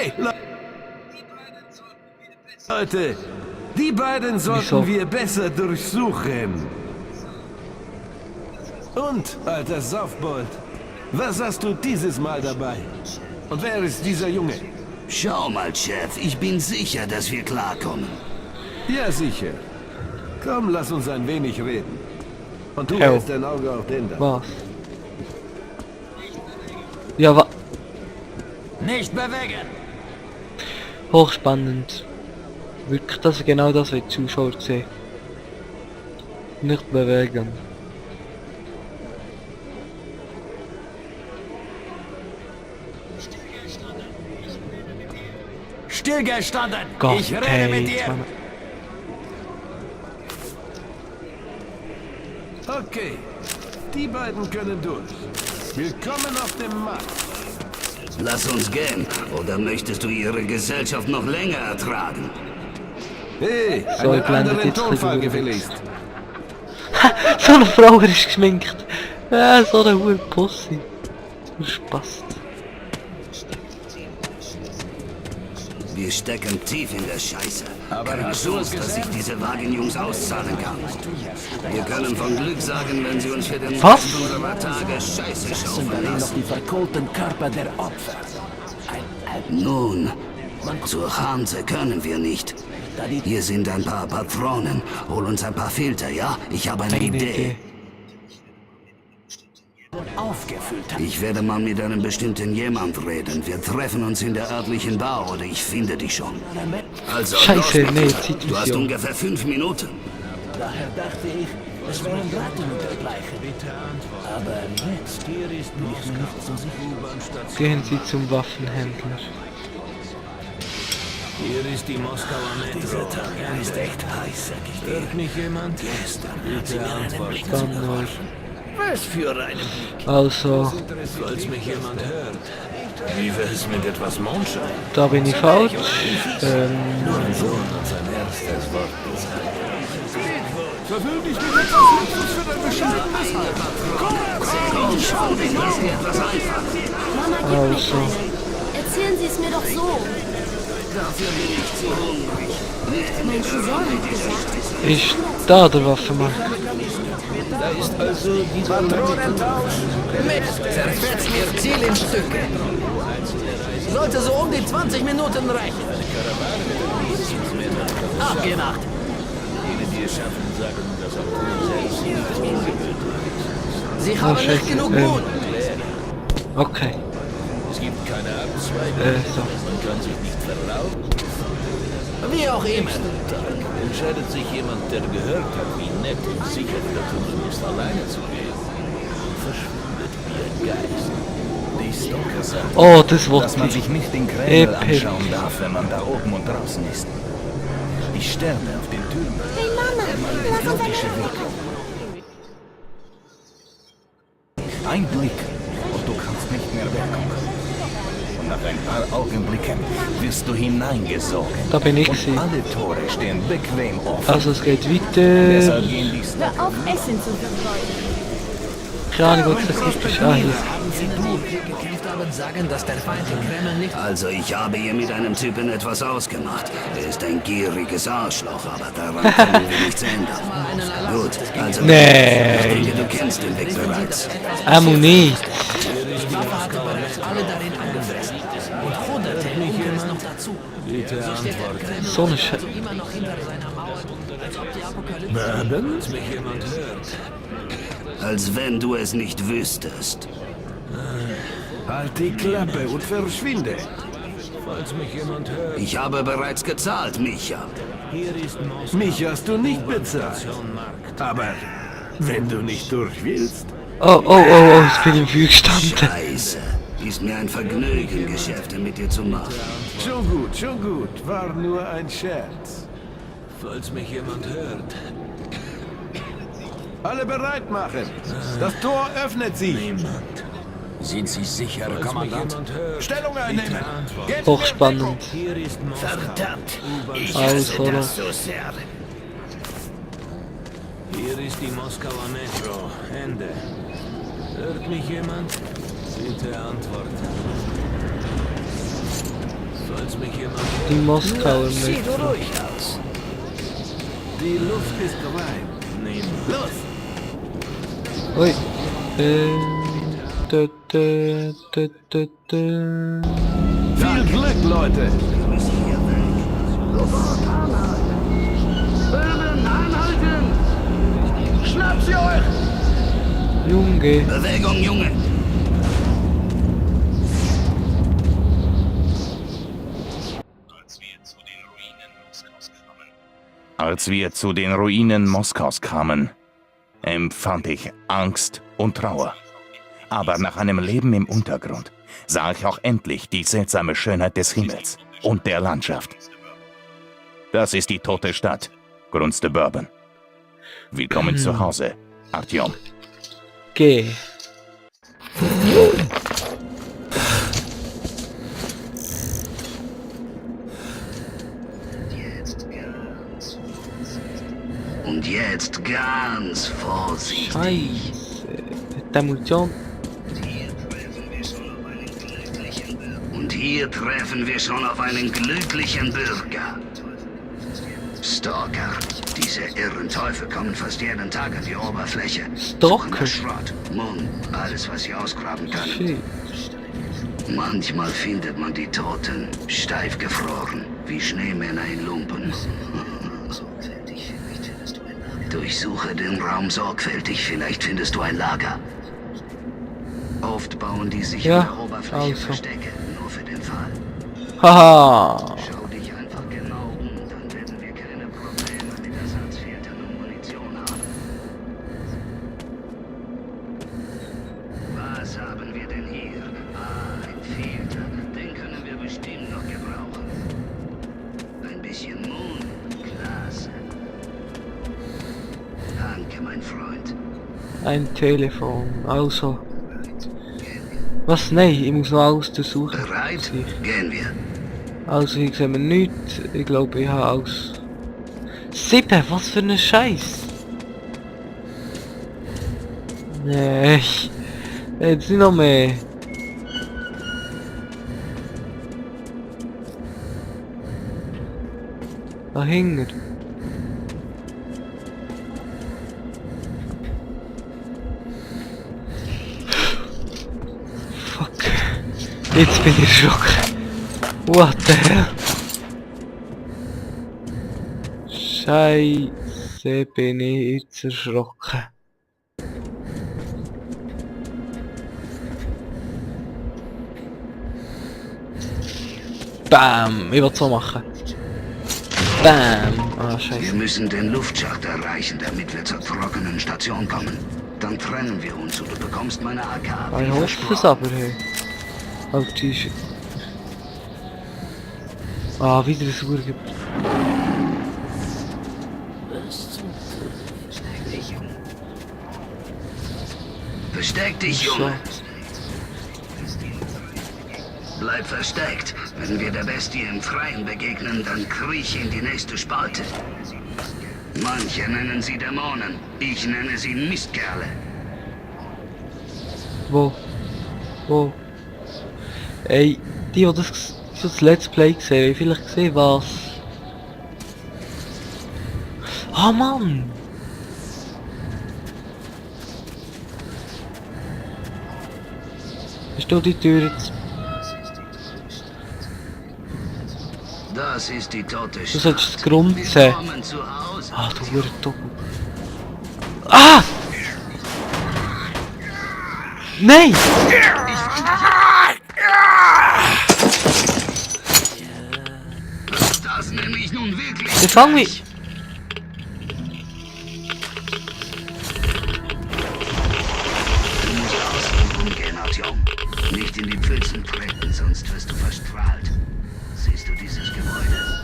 Hey, Leute, die beiden sollten wir besser durchsuchen. Und, alter Saufbold, was hast du dieses Mal dabei? Und wer ist dieser Junge? Schau mal, Chef, ich bin sicher, dass wir klarkommen. Ja, sicher. Komm, lass uns ein wenig reden. Und du hältst dein Auge auf den da. Was? Ja, Nicht bewegen! hochspannend. Wirklich, das ist genau das, was die Zuschauer sehen. Nicht bewegen. Stillgestanden! Gott, Ich rede hey, mit dir! jetzt Okay, die beiden können durch. Willkommen auf dem Markt. Lass uns gehen, oder möchtest du ihre Gesellschaft noch länger ertragen? Hey, So, einen ich blende anderen jetzt Tonfall wieder. gefälligst. so eine Frau ist geschminkt. Ja, so eine hohe Pussy. Du Spast. Wir stecken tief in der Scheiße. Aber Keine hast du es Chance, dass gesehen? ich diese Wagenjungs auszahlen kann. Wir können von Glück sagen, wenn sie uns für den Was? Rest unserer Tage Scheiße schaufeln Noch lassen. die verkohlten Körper der Opfer. Nun, zur Hanse können wir nicht. Hier sind ein paar Patronen. Hol uns ein paar Filter, ja? Ich habe eine Idee. Aufgefüllt hat. Ich werde mal mit einem bestimmten jemand reden. Wir treffen uns in der örtlichen Bar oder ich finde dich schon. Also, Scheiße, los, nee, du hast Zeitmission. ungefähr 5 Minuten. Daher dachte ich, es wären Ratten und dergleichen. Aber jetzt bin ich mir nicht so sicher. Gehen Sie zum Waffenhändler. Hier ist die Moskauer Metro. Dieser Tag ist echt heiß, sag ich dir. Hört mich jemand? Gestern hat sie mir einen Blick Dann zugeworfen. Was für einen Blick. Also, Falls mich jemand hört. Wie wär's mit etwas Mondschein? da bin ich falsch. Mein Sohn hat sein erstes Wort gesagt. Verfüll dich mit etwas Luxus für dein bescheidenes Alter. Komm schon, ich lass dir etwas einfallen. Mama, gib mir Also. keine. Erzählen Sie es mir doch so. Dafür bin ich zu hungrig. Nicht in Mein den Cousin hat gesagt, Ist da der Waffenmann? Da ist also dieser Patronentausch. Mist, zerfetzt ihr Ziel in Stücke. Sollte so um die 20 Minuten reichen. Abgemacht. Jene, die es schaffen, sagen, dass auch du selbst nicht ungewöhnt ist. Sie haben nicht Scheiße, genug Mut. Okay. Es gibt keine Abzweigung. So. Man kann sich nicht verlaufen. Wie auch immer. Tag entscheidet sich jemand, der gehört hat, wie nett und sicher Göttingen ist, alleine zu gehen. Verschwindet wie ein Geist. Die Stalker sagen, Oh, das wollte dass man ich. sich nicht den Kreml Epic. anschauen darf, wenn man da oben und draußen ist. Die Sterne auf den Türmen hey Mama, lass uns hypnotische Wirkung. Ein Blick und du kannst nicht mehr weggucken. Und nach ein paar Augenblicken wirst du hineingesogen. Da bin ich Und gewesen. alle Tore stehen bequem offen. Also es geht weiter. Deshalb gehen die Stalker hör auf, Essen zu verfolgen. Keine Ahnung, was das ist. Ah, hier. Haben Sie die hier gekämpft haben, sagen, dass der Feind den Kreml nicht... Also, ich habe hier mit einem Typen etwas ausgemacht. Er ist ein gieriges Arschloch, aber daran können wir nichts ändern. Gut, also... Nee. Ich denke, du kennst den Weg bereits. Ammunition. Die Waffe hatte bereits alle darin angefressen. Und hunderte Onkels noch dazu. Bitte antworten. So eine Scheiße. Immer noch hinter seiner Mauer, als ob die Apokalypse... Falls mich jemand hört. Als wenn du es nicht wüsstest. Halt die Klappe und verschwinde. Falls mich jemand hört. Ich habe bereits gezahlt, Micha. Hier ist Moskau. Mich hast du nicht bezahlt. Markt. Aber wenn du nicht durch willst, Oh, oh, oh, oh, ich bin im Feuer gestanden. Scheiße. Ist mir ein Vergnügen, Geschäfte mit dir zu machen. schon gut, schon gut. War nur ein Scherz. Falls mich jemand hört. Alle bereit machen. Das Tor öffnet sich. Niemand. Sind Sie sicher, Falls mich Kommandant? jemand hört. Stellung einnehmen. Antworten. Geht Hochspannend. Hier ist Moskau. Verdammt, ich Also, hasse das so sehr. Hier ist die Moskauer Metro. Ende. Hört mich jemand? Bitte antworten. Falls muss mich jemand... Die Moskauer Sieht nicht. ruhig aus. Die Luft ist rein. Niemand. Los! Ui. Da, da, da, da, da. Viel Glück, Leute! Junge. Bewegung, Junge! Als wir zu den Ruinen Moskaus kamen, empfand ich Angst und Trauer. Aber nach einem Leben im Untergrund sah ich auch endlich die seltsame Schönheit des Himmels und der Landschaft. Das ist die tote Stadt, grunzte Bourbon. Willkommen zu Hause, Artyom. Geh. Und jetzt ganz vorsichtig. Scheiße. Die Munition. Und hier treffen wir schon auf einen glücklichen Bürger. Stalker. Diese irren Teufel kommen fast jeden Tag an die Oberfläche. Suchen nach Stalker? Schrott, Mund, alles, was sie ausgraben können. Shit. Manchmal findet man die Toten, steif gefroren, wie Schneemänner in Lumpen. Durchsuche den Raum sorgfältig, vielleicht findest du ein Lager. Oft bauen die sich Ja, an der Oberfläche also. Verstecke, nur für den Fall. Haha. Schau dich einfach genau um, dann werden wir keine Probleme mit Ersatzfiltern und Munition haben. Was haben wir denn hier? Ah, ein Filter. Den können wir bestimmt noch gebrauchen. Ein bisschen Mond. Klasse. Danke, mein Freund. Ein Telefon. Also. Was? Nein, ich muss noch alles durchsuchen. Bereit? Gehen wir. Also hier sehen wir nichts. Ich glaube, ich habe alles. 7, was für ein Scheiß. Nee. Jetzt nicht noch mehr. Dahinter. Fuck. Jetzt bin ich erschrocken. What the hell? Scheiße, bin ich jetzt erschrocken. Bam! Ich will so machen. Bam! Ah, Wir scheiße. müssen den Luftschacht erreichen, damit wir zur trockenen Station kommen. Dann trennen wir uns und du bekommst meine AK. Ich hoffe es aber, hey. Auf die Ah, wieder ein Uhr gibt. Versteck dich, Junge. Bleib versteckt. Wenn wir der Bestie im Freien begegnen, dann kriech in die nächste Spalte. Manche nennen sie Dämonen. Ich nenne sie Mistkerle. Wo? Wo? Ey, die das Let's Play gesehen, vielleicht gesehen was. Ah, Mann! Ist da die Tür jetzt? Das ist die tote Du Stadt. solltest das Grund sehen. Willkommen zu Hause. Ah, du Hure Doppel. Ah! Nein! Das nenne ich nun wirklich. Der fang mich! Du musst außen rumgehen, Artyom. Nicht in die Pfützen treten, sonst wirst du verstrahlt. Siehst du dieses Gebäude?